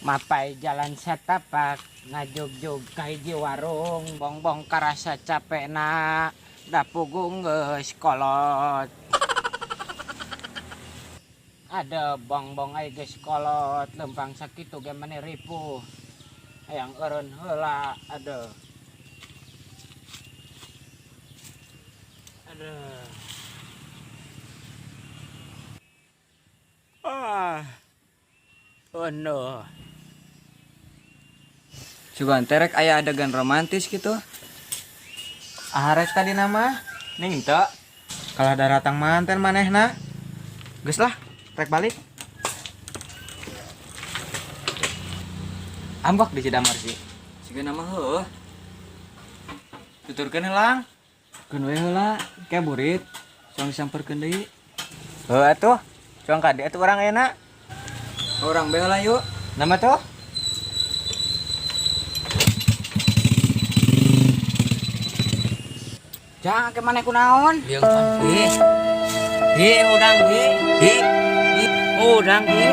Mapai jalan satapak ngajugjug ka hiji warung bongbong karasa capekna da pugung geus kolot. Ada bongbong ai geus kolot lempang sakitu ge meni ripuh. Hayang eureun heula aduh. Aduh. Ah. Oh no. Sugan terek aya adegan romantis gitu. Arek tadi nama Ning teu. kalah daratang manten manehna. Geus lah, rek balik. Ambak di Cidamar sih. Siga nama heueuh. Tuturkeun helang. Keun we heula, ke burit. Soang disamperkeun deui. Heuh atuh. Cuang ka dieu atuh urang ayeuna. Urang be heula yuk. Nama tuh? Jang, ke mana kunaon? Liung pan. Hi. Hi udang hi. Hi. Hi. Udang hi.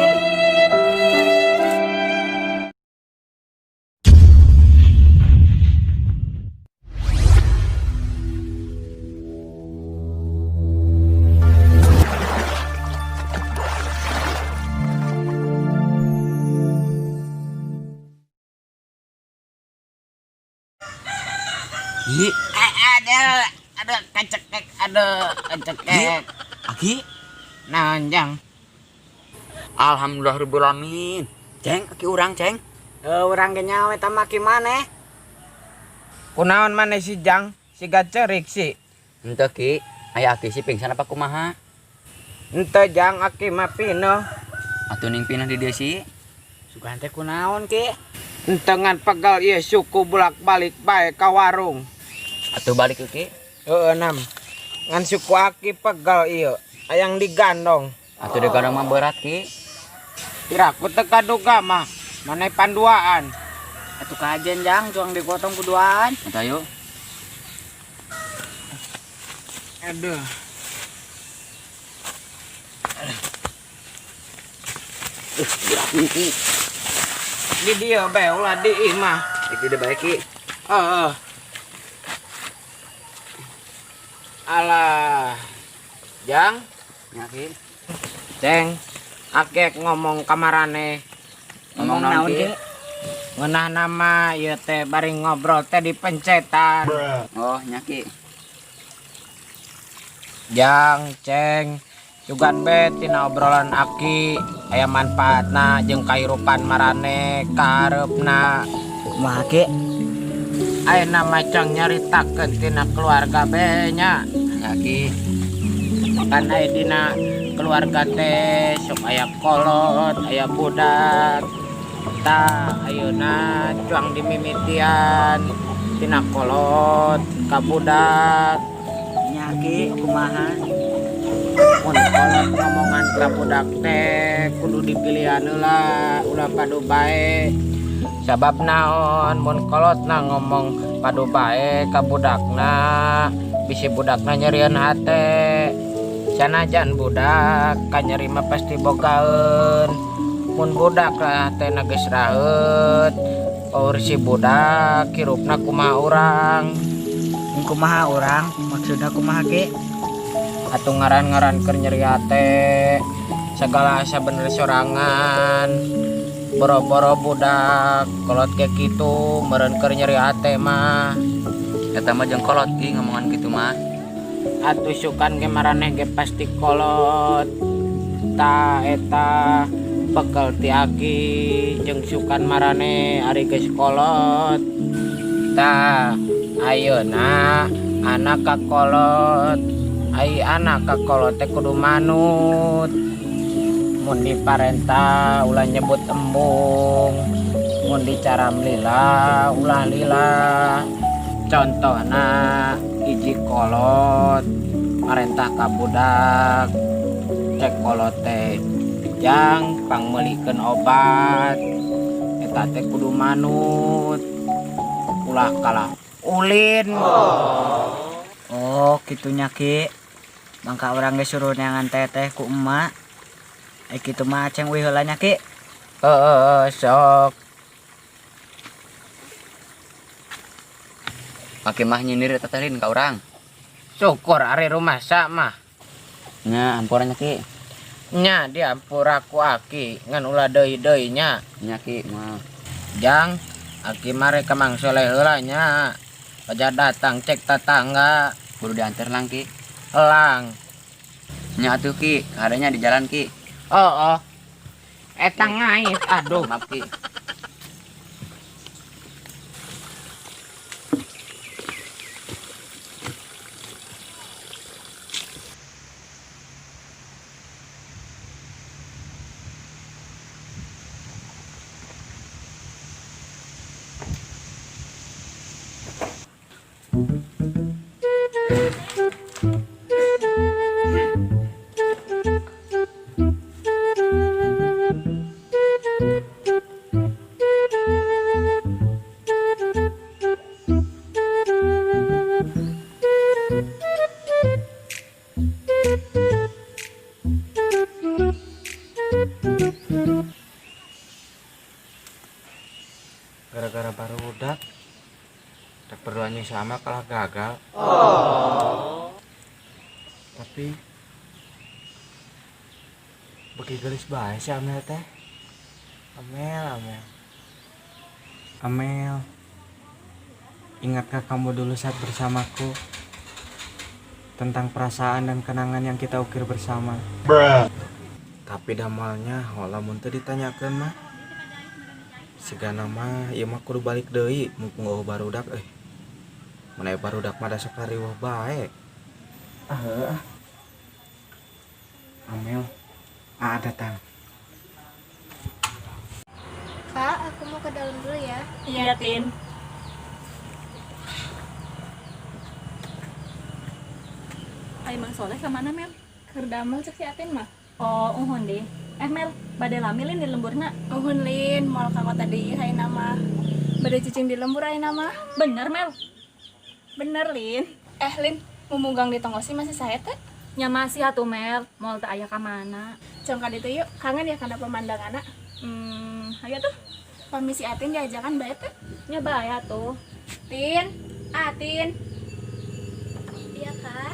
Hi. Ada kacekek, ada kacekek. Aki. Naon jang? Alhamdulillah rabbil alamin. Ceng, aki urang ceng. Urang ge nyaho eta mah ki maneh. Kunaon maneh si Jang? Siga cerik si. Henteu ki, aya aki si pingsan apa kumaha? Henteu Jang, aki mah pineuh. Atuh ning pinah di dieu si. Sugan teh kunaon ki? Henteu ngan pegal ieu suku bolak-balik bae ka warung. Atuh balik ki. Heeh nam. Ngan suku aki pegal ieu, hayang digandong. Atuh digandong mah berat ki. Piraku teu kaduga mah, maneh panduaan. Atuh kajen Jang, cuang digotong kuduaan. Atuh ayo. Aduh. Berat nih ki. Di dieu bae ulah di imah. Itu udah bae ki. Heeh. Alah. Jang, Nya ki. Ceng, akek ngomong kamarane. Ngomong naon ki? Ngeunah nama ieu teh bari ngobrol teh dipencetan. Oh, nya ki. Jang, Ceng, sugan be tina obrolan aki aya manfaatna jeung kahirupan marane kahareupna. Kumaha ki? Ayeuna mah cang nyaritakeun tina keluarga be nya. Nya ki. Kan aya dina keluarga teh sok aya kolot, aya budak. Tah ayeuna cuang dimimitian tina kolot ka budak. Nya ki kumaha? Mun kolot ngomongan ka budak teh kudu dipilihan heula, ulah padu bae. Sabab naon mun kolotna ngomong padu bae ka budakna, bisi budakna nyerieun hate. Sanajan budak kanyeri mah pasti bogaeun. Mun budak lah hatena geus raeut, paur si budak hirupna kumaha urang. Kumaha urang? Maksudna kumaha ki? Atuh ngaran-ngaran keur nyeri hate, sagala asa bener sorangan. Boro-boro budak kolot ge kitu meureun keur nyeri hate mah. Eta mah jeung kolot ki ngomongan kitu mah. Atuh sukan ge maraneh ge pasti kolot. Ta eta bekel ti aki jeung sukan maraneh ari geus kolot. Ta ayeuna anak ka kolot, ai anak ka kolot teh kudu manut. Mun diparentah ulah nyebut embung, mun dicaram lila ulah lila. Contohna hiji kolot marentah ka budak, cek kolot teh jang pangmeulikeun obat, eta teh kudu manut, ulah kalah ulin. Oh, kitunya ki. Mangka urang ge suruh neangan teteh ku emak. Kitu mah aceng uih heula nya ki. Heeh, sok. Aki mah nyindir eta teh Lin ka urang. Syukur ari rumasa mah. Nya ampura nya Ki. Nya diampura ku aki ngan ulah deui-deui nya. Nya Ki mah. Jang, aki mah rek ka Mang Soleh heula nya. Pajar datang cek tatangga. Kudu diantar lang Ki. Elang. Nya atuh Ki, kadanya di jalan Ki. Oh, oh. Eta ngait, aduh. Maaf Ki. Gara-gara barudak rek berdoa jeung sama kalah gagal. Tapi beki geulis bae si Amel teh. Amel, Amel. Amel. Ingatkah kamu dulu saat bersamaku tentang perasaan dan kenangan yang kita ukir bersama? Bruh. Tapi damalnya lamun teu ditanyakeun mah. Sigana mah ieu mah kudu balik deui mumpung eueuh barudak euy. Mun aya barudak mah da sok riweuh bae. Ah heuh. Amel, ah datang. Kak, aku mau ke dalam dulu ya. Iya, Tin. Ai Mang Soleh kemana, Mel? Keur damel cek si Atin mah. Oh, uhun deh. Eh, Mel, bade lami Lin di lemburna. Uhun Lin, moal ka kota deui ayeuna mah. Bade cicing di lembur ayeuna mah. Bener, Mel. Bener, Lin. Eh Lin, mumunggang di tonggosi masih saya teh. Nya masih atuh, Mel. Moal teu aya ka mana. Cong ka ditu yuk, kangen ya kana pemandanganna. Hayu tuh. Pami si Atin diajakan bae teh. Nya bae atuh. Tin, Atin. Iya, Kak.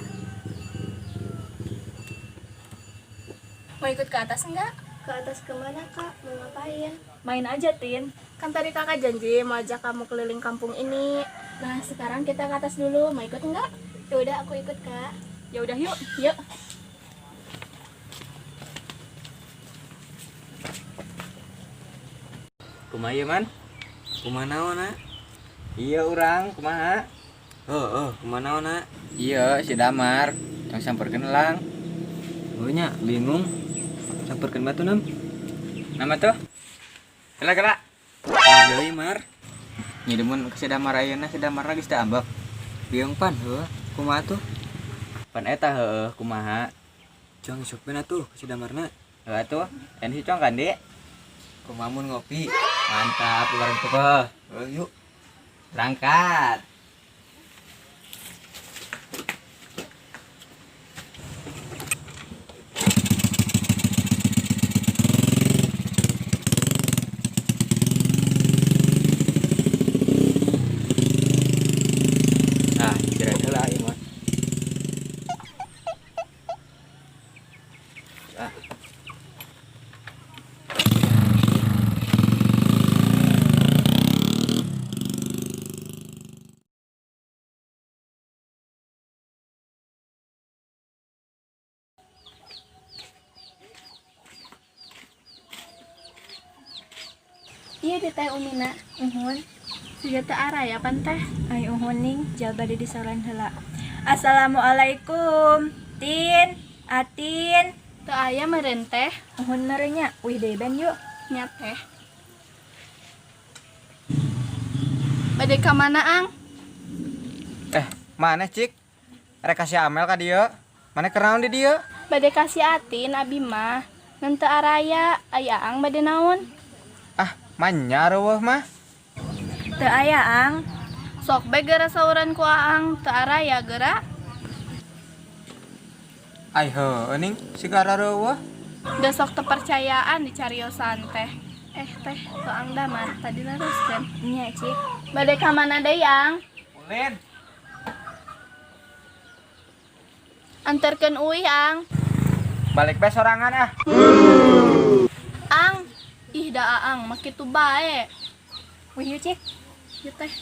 Mau ikut ke atas enggak? Ke atas kemana, Kak? Mau ngapain? Main aja, Tin. Kan tadi kakak janji mau ajak kamu keliling kampung ini. Nah, sekarang kita ke atas dulu. Mau ikut enggak? Ya udah, aku ikut, Kak. Ya udah yuk. Yuk. Kumaha ieu, Man? Kumaha naon, na? Iya urang, kumaha? Heeh, kumaha naon, na? Iya, si Damar. Tong samperkeun lang. Oh nya, bingung. Samperkeun batu nem. Nama tuh? Kela kela. Deui, Mar. Nyidemun ke si Damar ayeuna, si Damar geus teu ambek. Bingung pan, heuh. Kumaha tuh? Pan eta heueuh, kumaha? Cong isukkeun atuh ke si Damarna. Heuh atuh, en si Cong kan, Dik? Kumaha mun ngopi? Mantap, bareng peupeeh. Heuh, yuk. Berangkat. Nah, istirahat heula ieu mah. Ah. Iya di teh Umina. Uhun. Siga teu araya pan teh. Ai uhun ning, jal bade disoran heula. Assalamualaikum. Tin, Atin. Teu aya meureun teh. Uhun meureun nya. Wih deui ben yuk. Nya teh. Bade ka mana, Ang? Mana Cik? Rek kasih Amel ka dieu. Mana keur naon di dieu? Bade kasih Atin abi mah. Ngan teu araya, ai Aang bade naon? Ah, manya reueuh mah. Teu aya, Ang. Sok bae geura sauran ku Aang, teu araya geura. Ai heueuh ning sigara reueuh. Da sok teu percayaan dicariosan teh. Eh teh, ke Ang Damar tadi laruskeun. Nya, Cik. Bade ka mana deui, Ang? Ulin. Anterkeun uih, Ang. Balik be sorangan ah. Ang, ih da Aang mah kitu bae. Wih yuk, Cik. Ieu teh.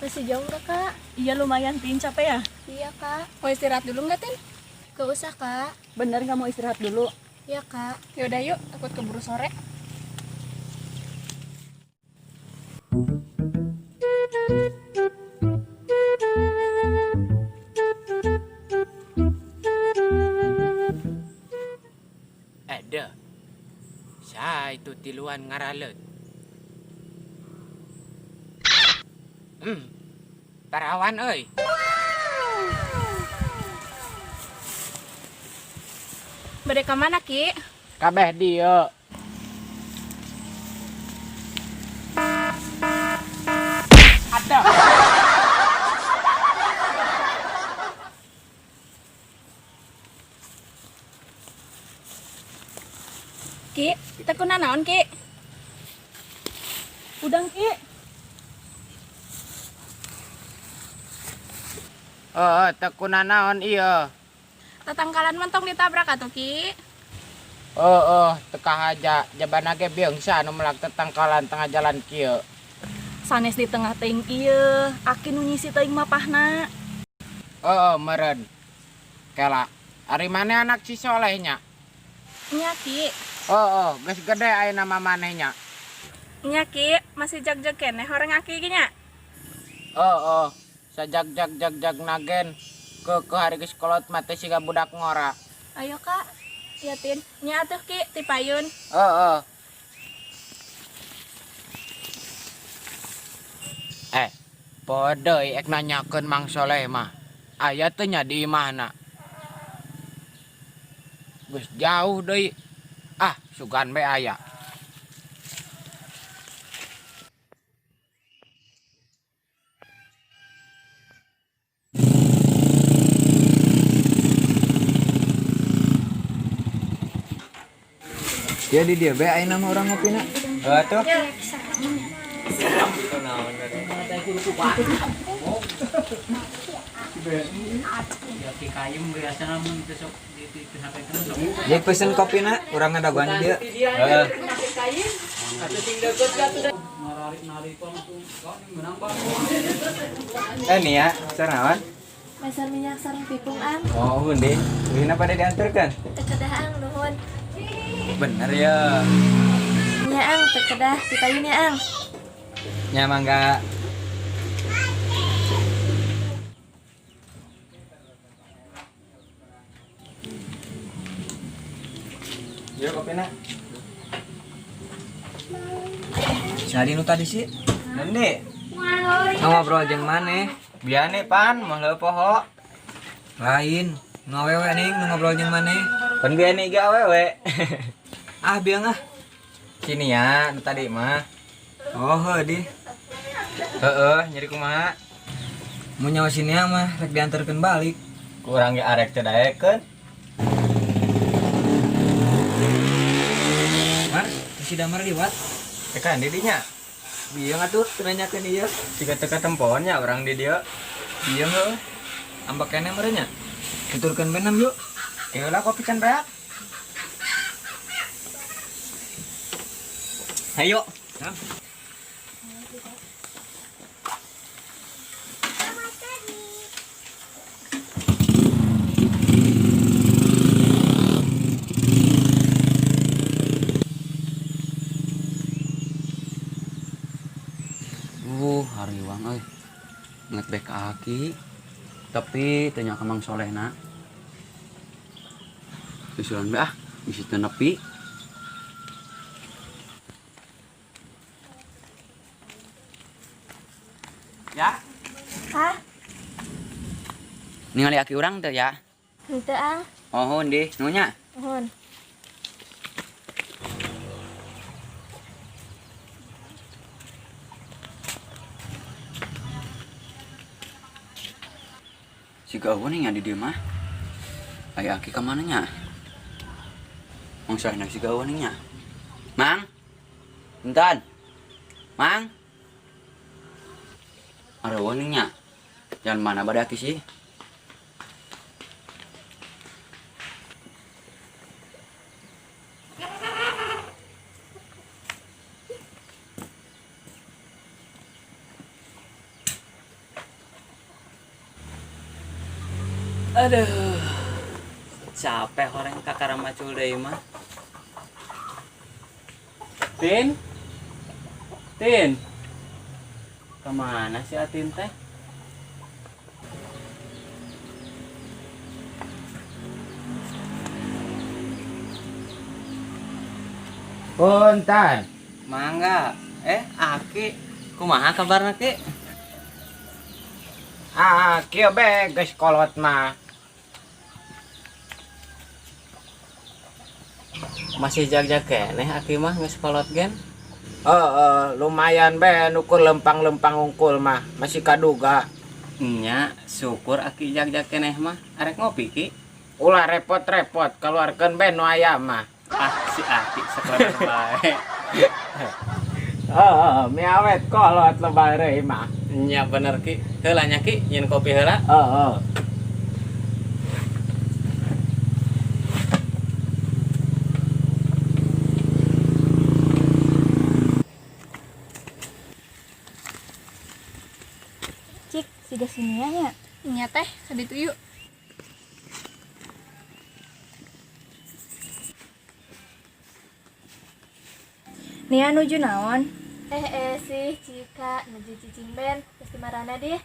Masih jauh nggak, Kak? Iya lumayan, Tin. Capek ya? Iya, Kak. Mau istirahat dulu nggak, Tin? Gak usah, Kak. Bener nggak mau istirahat dulu? Iya, Kak. Yaudah yuk, takut keburu sore. Eh deh. Sa itu tiluan ngaraleut. Parawan euy. Bade ka mana, Ki? Kabeh dieu. Ada. Ki, teu naon, Ki? Udang, Ki. Oh, teu naon ieu. Tatangkalan mentong ditabrak atuh, Ki. Oh, teu kahaja jabana ge biungsa nu melak tetangkalan tengah jalan kieu. Sanes di tengah teuing ieu, aki nu nyisi teuing mapahna. Oh, meren. Kela, ari maneh anak si Soleh nya? Nya, Ki. Oh, geus gede ayeuna mah maneh nya. Nya, Ki, masih jag-jag keneh horeng aki ge nya. Oh, sajag jag jag jag nagen ke hari geus kolot mah teh siga budak ngora. Ayo, Kak. Ya, Tin. Nya atuh, Ki, ti payun. Oh. Eh, poho deui ek nanyakeun Mang Soleh mah. Aya teu nya di imahna? Geus jauh deui. Ah, sugan be aya. Jadi dia be ayeuna mah urang ngopina. Heuh atuh. Jadi pesen kopina urang ngadaguan dia. Heeh. Eh nih ya, sanawan. Meser minyak sareng pipung, Ang. Oh, undi. Wihna pada diantarkan. Teu kedah, Ang, nuhun. Bener ya. Nya, Ang, teu kedah. Ti payun ya, Ang. Nya mangga. Yo kopina. Sari nu tadi sih. Nende, Ngobrol jeung maneh. biane pan moal leuh poho. Lain, nu awewe ning nu ngobrol jeung maneh. Pan biane ge awewe. Ah, biang ah. Sini ya, nu tadi mah. Oh, heuh di. Heeh, nyeri kumaha? Mun nyawa sini mah rek diantarkeun balik. Kurang ge arek teu daekeun. Mar, si Damar liwat. Tekan di dinya. Biang atuh teu nanyakeun ieu. Siga teu katempoan nya urang di dieu. Biang heuh. Ambek keneh meureun nya. Tuturkeun benam yuk. Keula kopi can beak. Hayo. Hariwang euy. Nget bek ka aki. Tapi teu nya ka Mang Solehna. Susulan be ah, bisi teu nepi. Ya. Hah? Ningali aki urang teu ya? Henteu, Ang. Oh, di, nuhun nya. Nuhun. Siga eueuh nya di dieu mah. Aya Aki ka mana nya? Mangsana siga eueuh nya. Mang. Punten. Mang. Areueuh nya. Jangan mana bade Aki sih? Aduh, capek orang kakara macul deui mah. Tin, Tin, kemana sih Atin teh? Punten. Mangga, Aki, kumaha kabarna Ki? Ah, kieu be geus kolot mah. Masih jag-jag keneh Aki mah geus kolot gen. Heeh, lumayan be nukur lempang-lempang unggul mah, masih kaduga. Nya, syukur Aki jag-jag keneh mah. Arek ngopi Ki? Ulah repot-repot, keluarkeun be nu aya mah. Ah, si Aki sekolah bae. Heeh, miawet kolot lebar mah. Nya bener Ki. Heula nya Ki, nyeun kopi heula. Heeh. Cik, siga sini nya. Nya teh, kaditu yuk. Nia nuju naon? Sih Cika nuju cicing ben, terus dimarana deh.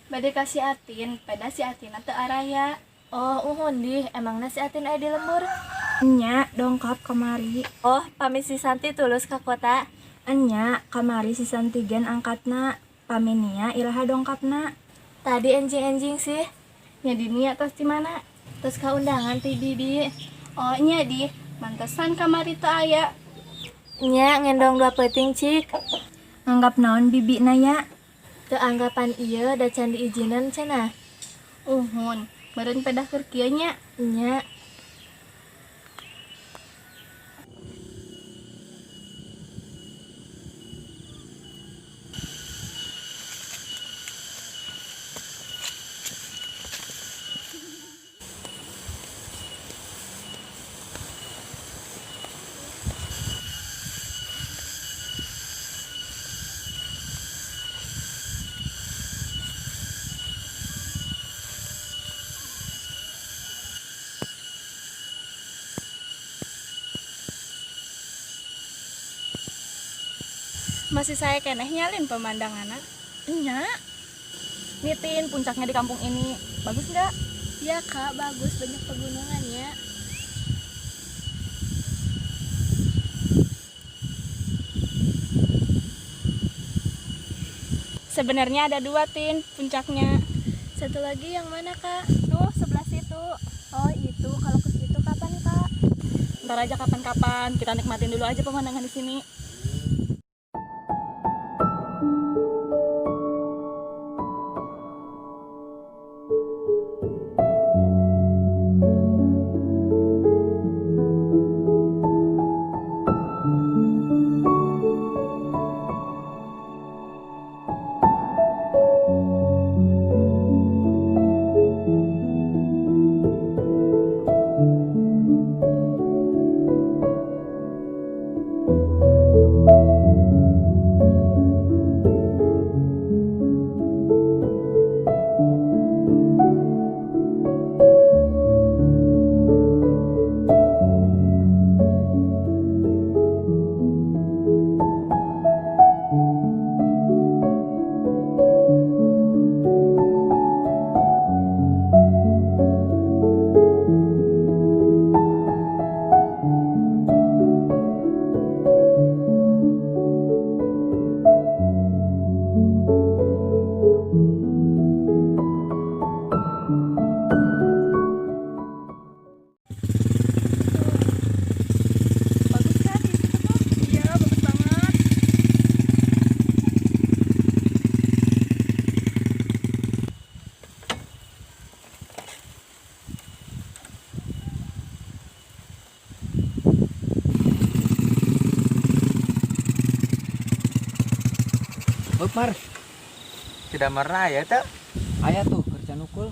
Bade kasih Atin, pada si Atin teu araya. Oh, uhun dih, emangna si Atin aya di lembur? Nya, dongkap kamari. Oh, pamit si Santi tulus ka kota. Enya, kamari si Santi gen angkatna. Paminia iraha dongkapna. Tadi enjing-enjing sih. Nya di nia tos di mana? Tos ka undangan ti bibi. Oh, nya di. Mantesan kamari teu aya. Nya ngendong dua peuting cik. Nganggap naon bibi na ya? Teu anggapan ieu da can diijinan cenah. Uhun, meureun pedah keur kieu nya. Nya. Masih saya keneh nyalin pemandangan. Nya. Nitin puncaknya di kampung ini. Bagus nggak? Ya kak, bagus, banyak pegunungannya. Sebenarnya ada dua Tin puncaknya. Satu lagi yang mana kak? Tuh sebelah situ. Oh itu, kalau ke situ kapan kak? Ntar aja kapan-kapan, kita nikmatin dulu aja pemandangan di sini. Mar. Si Damar na aya teu? Aya tuh kerja nukul.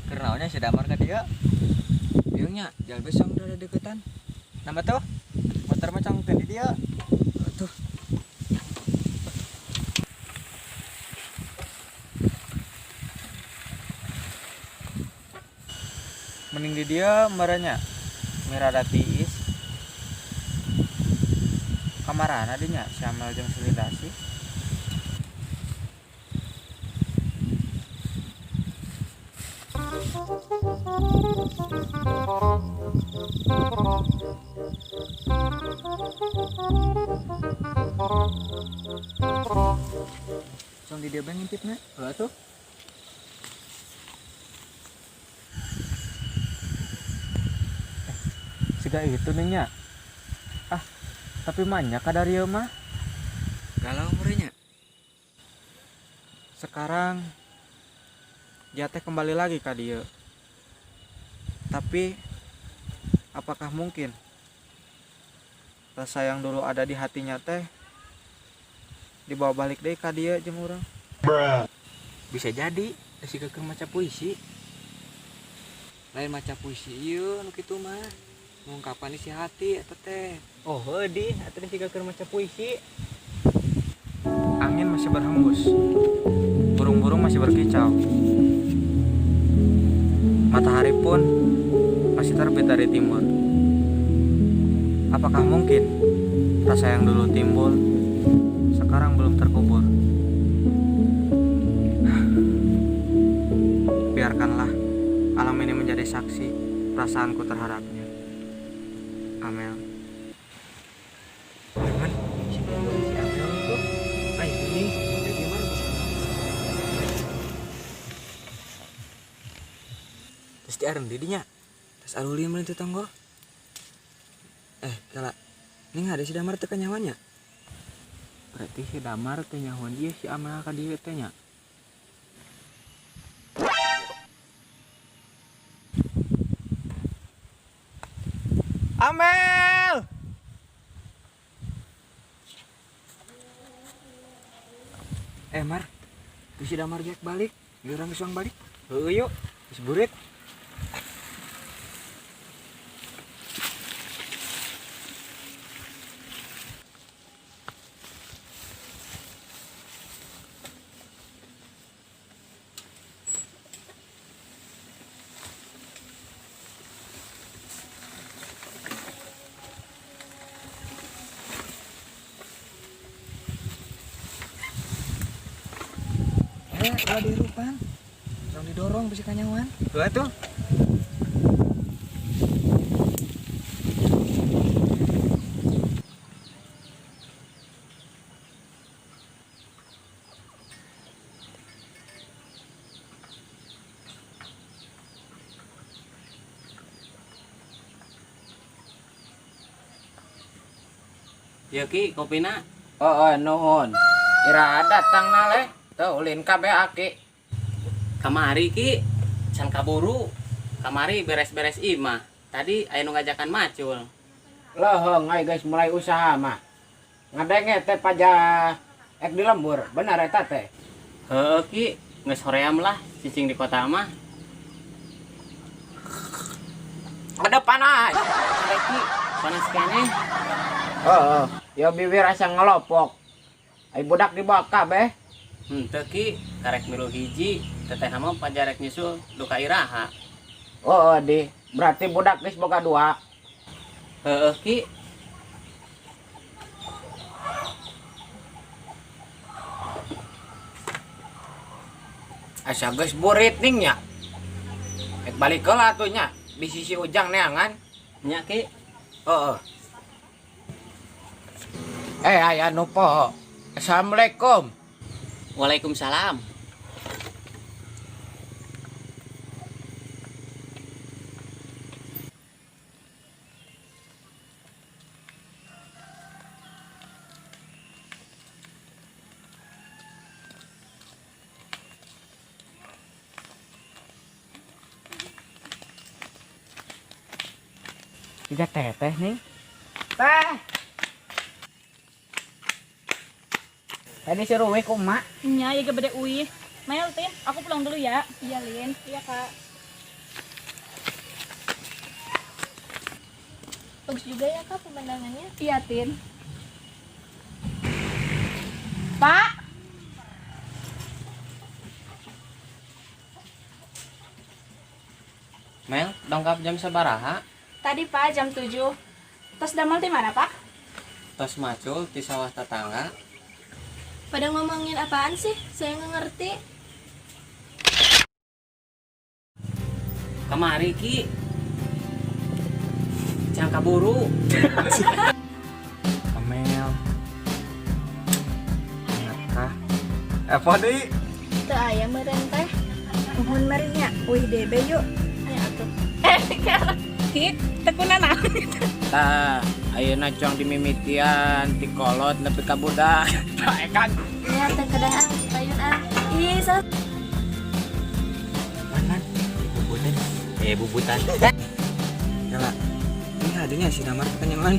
Keur naonnya si Damar ka dieu? Bingung nya, jalan besong udah deketan. Nama tuh? Motor mah cangkeun di dieu. Tuh. Mending di dieu merenya. Mirada tiis. Kamarana dinya si Amel jeung si Lindasi. Song di dieu bae ngintipna. Heuh atuh. Siga itu nih nya. Ah, tapi manya kadarieu mah. Galau meureunnya. Sekarang jateh kembali lagi ka dieu. Tapi apakah mungkin rasa yang dulu ada di hatinya teh dibawa balik deui ka dieu jeung urang? Bisa jadi, siga keur maca puisi. Lain maca puisi ieu nu kitu mah. Mengungkapkan isi hati eta teh. Oh, heuh di, atuh siga keur maca puisi. Angin masih berhembus. Burung-burung masih berkicau. Matahari pun masih terbit dari timur. Apakah mungkin rasa yang dulu timbul sekarang belum terkubur? Biarkanlah alam ini menjadi saksi perasaanku terhadapnya. Amel. Teman, si Amel itu. Ayo ini, bagaimana bisa? Terus diarem didinya. Terus alulin meureun teh tonggo. Kala. Ning ada si Damar teh kanyawannya. Berarti si Damar teh nyahoan ieu si Amel ka dieu teh nya. Amel! Mar, tuh si Damar jack balik, urang geus balik. Heueuh yuk, geus burit. Ulah dihirupan. Urang didorong bisi kanyawan. Heuh atuh. Ya Ki, kopina. Oh, nuhun. Ira datang na leh. Tuh ulin kabeh aki. Kamari Ki, can kaburu. Kamari beres-beres imah. Tadi aya nu ngajakan macul. Leuheung ai geus mulai usaha mah. Ngadenge teh pajak ek di lembur, bener eta teh. Heueuh Ki, geus hoream lah cicing di kota mah. Ada panas. Ada Ki, panas keneh. Heeh, ya bibir asa ngelopok. Ai budak dibawa kabeh. Henteu Ki, karek milu hiji, teteh mah pajarek nyusul duka iraha. Oh, di berarti budak geus boga dua. Heeh Ki. Asa geus burit ning nya. Ek balik heula atuh nya, di sisi Ujang neangan. Nya Ki. Heeh. Aya nu poho. Assalamualaikum. Waalaikumsalam. Tiga teteh nih. Teh. Tadi suruh uih ku emak. Nya, ya gede uih. Mel, Tin, aku pulang dulu ya. Iya, Lin. Iya, Kak. Bagus juga ya, Kak, pemandangannya. Iya, Tin. Pak. Mel, dongkap jam sabaraha? Tadi, Pak, jam 7. Tos damel di mana, Pak? Tos macul di sawah tetangga. Pada ngomongin apaan sih? Saya nggak ngerti. Kamari Ki. Can kaburu. Amel. Ingatkah? Apa deui? Teu aya meureun teh. Nuhun marinya, uih DB yuk. Ayo atuh. Ki, tekuna nah. Tah, ayeuna cong dimimitian ti kolot nepi ka budak. Tah ekan. Ya, teh kedah ah, payun ah. Ih, salah. Mana? Bubutan. Bubutan. Ya lah. Ini adanya si Damar kekenyangan.